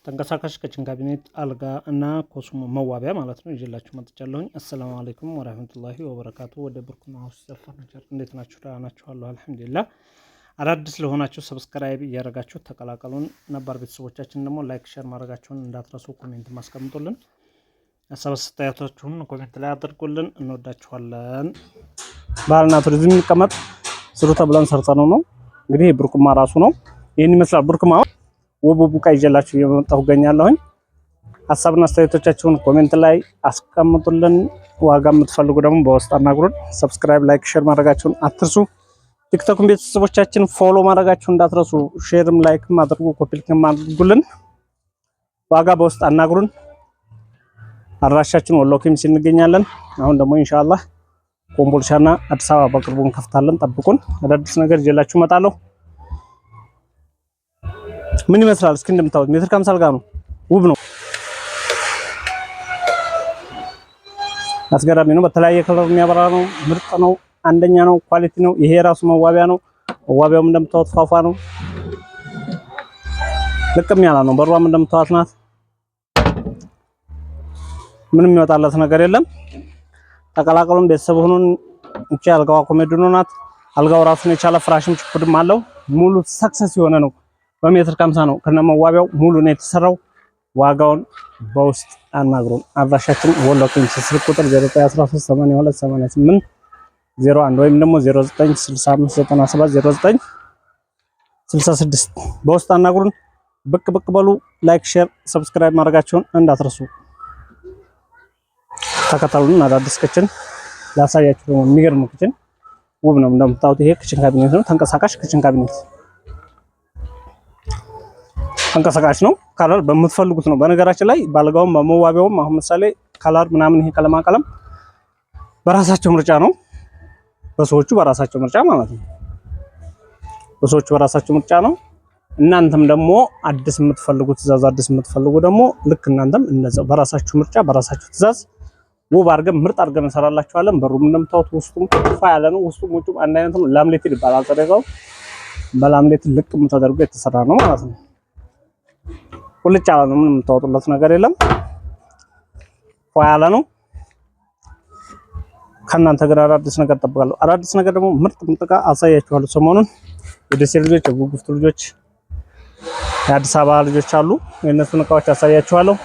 ተንቀሳቃሽ kitchen cabinet አልጋ እና ኮስሞ መዋቢያ ማለት ነው ይዤላችሁ መጥቻለሁኝ። السلام عليكم ورحمة الله وبركاته። ወደ ብርኩማ ሀውስ ፈርኒቸር እንዴት ናችሁ? ደህና ናችሁ? አለሁ الحمد لله። አዳዲስ ለሆናችሁ subscribe እያደረጋችሁ ተቀላቀሉን። ነባር ቤተሰቦቻችን ደግሞ like፣ share ማድረጋችሁን እንዳትረሱ። Comment ማስቀምጡልን፣ ሀሳብ አስተያየታችሁን comment ላይ አድርጉልን። እንወዳችኋለን። ባህልና ቱሪዝም የሚቀመጥ ስሩ ተብለን ሰርተነው ነው እንግዲህ ብርኩማ ራሱ ነው። ይህን ይመስላል ብርኩማ። ውብ ውብ ዕቃ ይዤላችሁ እየመጣሁ እገኛለሁኝ። ሀሳብና አስተያየቶቻችሁን comment ላይ አስቀምጡልን። ዋጋ የምትፈልጉ ደግሞ በውስጥ አናግሩን። Subscribe፣ like፣ share ማድረጋችሁን አትርሱ። ቲክቶክን ቤተሰቦቻችን follow ማድረጋችሁን እንዳትረሱ። Share ም like ም አድርጉ፣ copy link ም አድርጉልን። ዋጋ በውስጥ አናግሩን። አድራሻችን ወሎ ከሚሴ እንገኛለን። አሁን ደግሞ إن شاء الله ኮምቦልቻና አዲስ አበባ በቅርቡ እንከፍታለን። ጠብቁን። አዳዲስ ነገር ይዤላችሁ እመጣለሁ። ምን ይመስላል? እስኪ እንደምታዩት ሜትር ከሀምሳ አልጋ ነው። ውብ ነው። አስገራሚ ነው። በተለያየ color የሚያበራ ነው። ምርጥ ነው። አንደኛ ነው። Quality ነው። ይሄ የራሱ መዋቢያ ነው። መዋቢያውም እንደምታዩት ፏፏ ነው። ልቅም ያለ ነው። በሯም እንደምታዩት ናት። ምንም የሚወጣለት ነገር የለም። ተቀላቀሉን፣ ቤተሰብ ሁኑን። እቺ አልጋዋ ኮሜዲኖ ናት። አልጋው ራሱን የቻለ ፍራሽም ችፑድም አለው። ሙሉ success የሆነ ነው። በሜትር ከሀምሳ ነው ከነመዋቢያው ሙሉ ነው የተሰራው። ዋጋውን በውስጥ አናግሩን። አድራሻችን ወሎ ከሚሴ፣ ስልክ ቁጥር 09138288 01 ወይም ደግሞ 09659709 66 በውስጥ አናግሩን። ብቅ ብቅ በሉ። Like፣ share፣ subscribe ማድረጋችሁን እንዳትረሱ። ተከተሉን። አዳዲስ kitchen ላሳያችሁ ደግሞ የሚገርም kitchen ውብ ነው እንደምታዩት። ይሄ kitchen cabinet ነው። ተንቀሳቃሽ kitchen cabinet ተንቀሳቃሽ ነው። Color በምትፈልጉት ነው። በነገራችን ላይ ባልጋውም በመዋቢያውም አሁን ምሳሌ color ምናምን ይሄ ቀለማ ቀለም በራሳቸው ምርጫ ነው። በሰዎቹ በራሳቸው ምርጫ ማለት ነው። በሰዎቹ በራሳቸው ምርጫ ነው። እናንተም ደግሞ አዲስ የምትፈልጉ ትዕዛዝ አዲስ የምትፈልጉ ደግሞ ልክ እናንተም እንደዛው በራሳችሁ ምርጫ በራሳችሁ ትዕዛዝ ውብ አድርገን ምርጥ አድርገን እንሰራላችኋለን። በሩም እንደምታዩት ውስጡም ፋ ያለ ነው። ውስጡም ውጩም አንድ አይነት ነው። Laminate ይባላል። ጥሬው በ laminate ልቅም ተደርጎ የተሰራ ነው ማለት ነው። ቁልጭ ያለ ነው። ምንም የምታወጡለት ነገር የለም። ፏ ያለ ነው። ከእናንተ ግን አዳዲስ ነገር እጠብቃለሁ። አዳዲስ ነገር ደግሞ ምርጥ ምርጥ ዕቃ አሳያችኋለሁ። ሰሞኑን የደሴ ልጆች፣ የጉጉፍቱ ልጆች፣ የአዲስ አበባ ልጆች አሉ። የእነሱን እቃዎች አሳያችኋለሁ።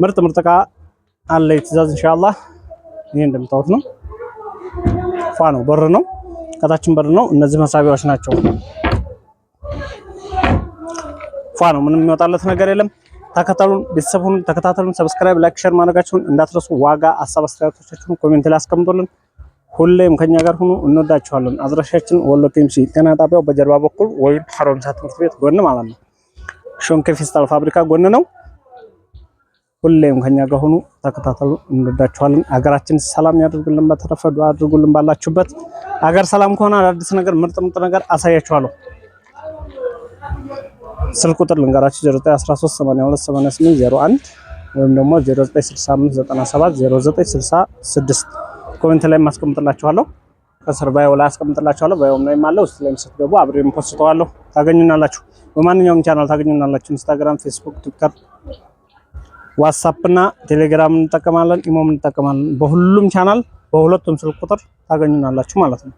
ምርጥ ምርጥ ዕቃ አለ የትእዛዝ إن شاء الله። ይሄ እንደምታዩት ነው። ፏ ነው። በር ነው። ከታችን በር ነው። እነዚህ መሳቢያዎች ናቸው። ፏ ነው። ምንም የሚወጣለት ነገር የለም። ተከተሉን፣ ቤተሰብ ሁኑን፣ ተከታተሉን። Subscribe፣ like፣ share ማድረጋችሁን እንዳትረሱ። ዋጋ ሀሳብ አስተያየቶቻችሁን comment ላይ አስቀምጡልን። ሁሌም ከኛ ጋር ሁኑ። እንወዳችኋለን። አድራሻችን ወሎ ኬሚሴ ጤና ጣቢያው በጀርባ በኩል ወይም ሀሮምሳ ትምህርት ቤት ጎን ማለት ነው። ሾንኬ ፌስታል ፋብሪካ ጎን ነው። ሁሌም ከኛ ጋር ሁኑ። ተከታተሉ። እንወዳችኋለን። አገራችን ሰላም ያድርግልን። በተረፈ ዱአ አድርጉልን። ባላችሁበት አገር ሰላም ከሆነ አዳዲስ ነገር ምርጥ ምርጥ ነገር አሳያችኋለሁ። ስልክ ቁጥር ልንገራችሁ 0913828801 ወይም ደግሞ 0965970966 comment ላይ ማስቀምጥላችኋለሁ። ከስር bio ላይ አስቀምጥላችኋለሁ። Bio ም ላይ አለ። ውስጥ ላይም ስትገቡ አብሬም ፖስተዋለሁ። ታገኙናላችሁ። በማንኛውም ቻናል ታገኙናላችሁ። ኢንስታግራም፣ ፌስቡክ፣ ትዊተር፣ ዋትስአፕ እና ቴሌግራም እንጠቀማለን። ኢሞም እንጠቀማለን። በሁሉም ቻናል በሁለቱም ስልክ ቁጥር ታገኙናላችሁ ማለት ነው።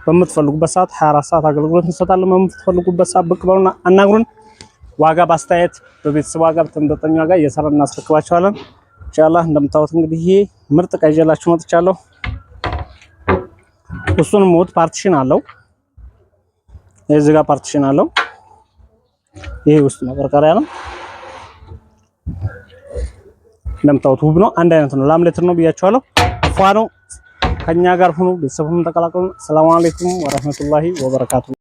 በምትፈልጉበት ሰዓት 24 ሰዓት አገልግሎት እንሰጣለን። በምትፈልጉበት ሰዓት ብቅ በሉና አናግሩን። ዋጋ በአስተያየት በቤተሰብ ዋጋ በተመጣጣኝ ዋጋ እየሰራን እናስረክባቸዋለን። إن شاء الله እንደምታዩት እንግዲህ ይሄ ምርጥ ዕቃ ይዤላችሁ መጥቻለሁ። እሱንም ሞት partition አለው። እዚህ ጋር partition አለው። ይሄ ውስጥ መቀርቀሪያ ነው። እንደምታዩት ውብ ነው። አንድ አይነት ነው። Laminate ነው ብያቸዋለሁ። ፏ ነው። ከኛ ጋር ሁኑ፣ ቤተሰቡን ተቀላቀሉ። سلام عليكم ورحمة الله وبركاته።